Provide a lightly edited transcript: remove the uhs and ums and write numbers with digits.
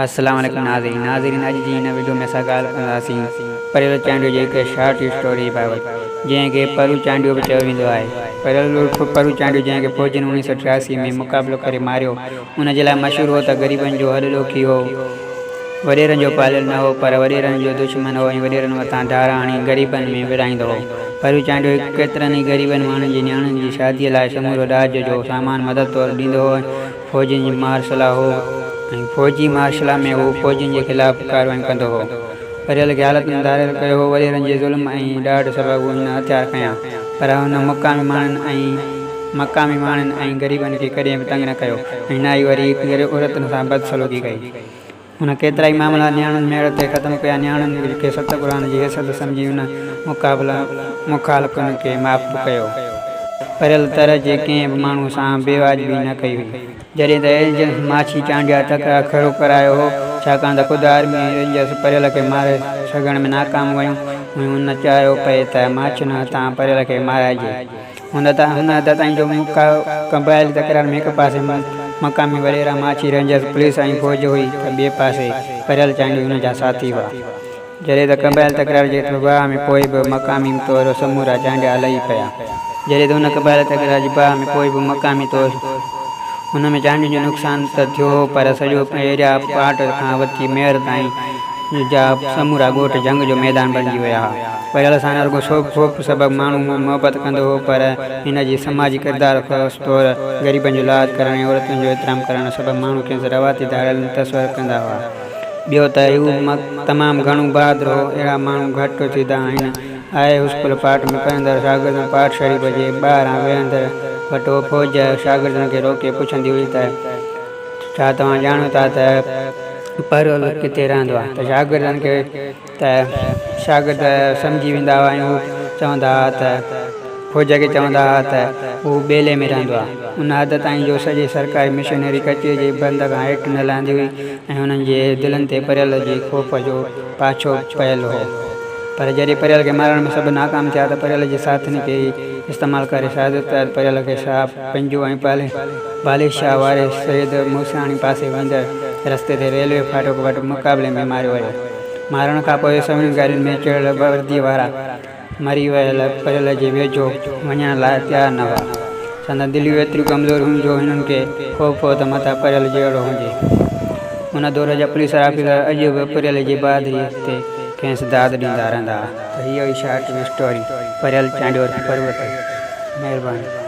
السلام عليڪم ناظرين ناظرين اڄ جي هن وڊيو ۾ اسان ڳالهه ڪنداسين پريل چانڊيو جي هڪ شارٽ اسٽوري بابت جنهن کي پرو چانڊيو به چيو ويندو آهي. پريل عرف پرو چانڊيو جنهن کي فوجين اوڻيهه سؤ ٽياسي ۾ مقابلو ڪري ماريو ان جي لاء مشهور هو ته غريبن جو هڏ ڏوکي هو وڏيرن جو پاليل نه هو پر وڏيرن جو دشمن هو ۽ وڏيرن مٿان ڌاڙا هڻي غريبن ۾ ورهائيندو هو. پرو چانڊيو هڪ ڪيترن ئي غريبن ماڻهن جي نياڻين جي شاديء لاء سمورو ڏاج جو سامان مدد طور ڏيندو هو ۽ فوجين جي مارشلا هو ۽ فوجي مارشلا ۾ هو فوجين جي خلاف ڪارروايون ڪندو هو. پريل کي حالتن ڌاڙيل ڪيو هو. وڏيرن جي ظلم ۽ ڏاڍ سبب هن هٿيار کنيا پر هن مقامي ماڻهن ۽ مقامي ماڻهن ۽ غريبن کي ڪڏهن به تنگ نه ڪيو ۽ نه ئي وري عورتن سان بدسلوڪي ڪئي. هن ڪيترائي معاملا نياڻين ميڙ تي ختم ڪيا. نياڻين کي ست قرآن جي حيثيت سمجهي هن مخالفن کي معاف به ڪيو. پريل تر جي ڪنهن به ماڻهوء سان بي واجبي نه ڪئي هئي. جڏهن ته ايجنس ماڇي چانڊيا تڪرار کڙو ڪرايو هو، ڇاڪاڻ ته خود آرمي ۽ رينجرز پريل کي ماري سگهڻ ۾ ناڪام ويون هيون. هن چاهيو پئي ته ماڇين هٿان پريل کي مارائجي. هن حد تائين جو قبائلي تڪرار ۾ هڪ پاسي مقامي وڏيرا، ماڇي، رينجرز، پوليس ۽ فوج هئي ته ٻئي پاسي پريل چانڊيو هن جا ساٿي هئا. جڏهن ته قبائلي تڪرار جي باهه ۾ پوء به مقامي طور سمورا چانڊيا لهي پيا. جڏهن ته ان قبائلي تڪرار جي باهه ۾ پوء به مقامي طور ان ۾ چانڊين جو نقصان ته ٿيو هو پر سڄو ايريا پاٽ کان وٺي ميهڙ تائين جا سمورا ڳوٺ جنگ جو ميدان بڻجي ويا ها. پريل سان نه رڳو خوف سبب ماڻهو محبت ڪندو هو پر هن جي سماجي ڪردار خاص طور غريبن جو لحاظ ڪرڻ ۽ عورتن جو احترام ڪرڻ سبب ماڻهو کيس روايتي ڌاڙيل تصور ڪندا هئا. ٻيو ته هو تمام گهڻو بهادر هو. اهڙا ماڻهو گهٽ ٿيندا آهن. هاء اسڪول پاٽ ۾ پڙهندڙ شاگردن پاٽ شريف جي ٻاهران ويهندڙ وٽ هو. فوج شاگردن کي روڪي پڇندي هئي ته ڇا توهان ڄاڻو ٿا ته پرول ڪٿي رهندو آهي ته شاگردن کي ته شاگرد سمجهي ويندا هئا ۽ هو چوندا هئا ته فوج کي چوندا هئا ته هو ٻيلي ۾ رهندو آهي. ان حد تائين جو سڄي سرڪاري مشنري ڪچي جي بند کان هيٺ نه لهندي هئي ۽ انهن جي دلن تي پريل جي خوف جو پاڇو پيل هو. پر جڏهن پريل کي مارڻ ۾ سڀ ناڪام ٿيا ته پريل جي ساٿين کي ئي استعمال ڪري سازش تحت پريل کي شاهه پنجو ۽ بالي شاهه واري سيد موسياڻي پاسي ويندڙ رستي تي ريلوي ڦاٽڪ وٽ مقابلي ۾ ماريو ويو. مارڻ کان پوء سوين گاڏين ۾ چڙهيل ورديء وارا مري ويل پريل جي ويجهو وڃڻ لاء تيار نه هئا. سندن دليون ايتريون ڪمزور هيون جو هنن کي خوف هو ته متان پريل جهڙو هجي. ان دور جا پوليس آفيسر اڄ به پريل جي بهادريء تي کيس داد ڏيندا رهندا ها. ته هيء هئي شارٽ اسٽوري پريل چانڊيو عرف پروت. مهرباني.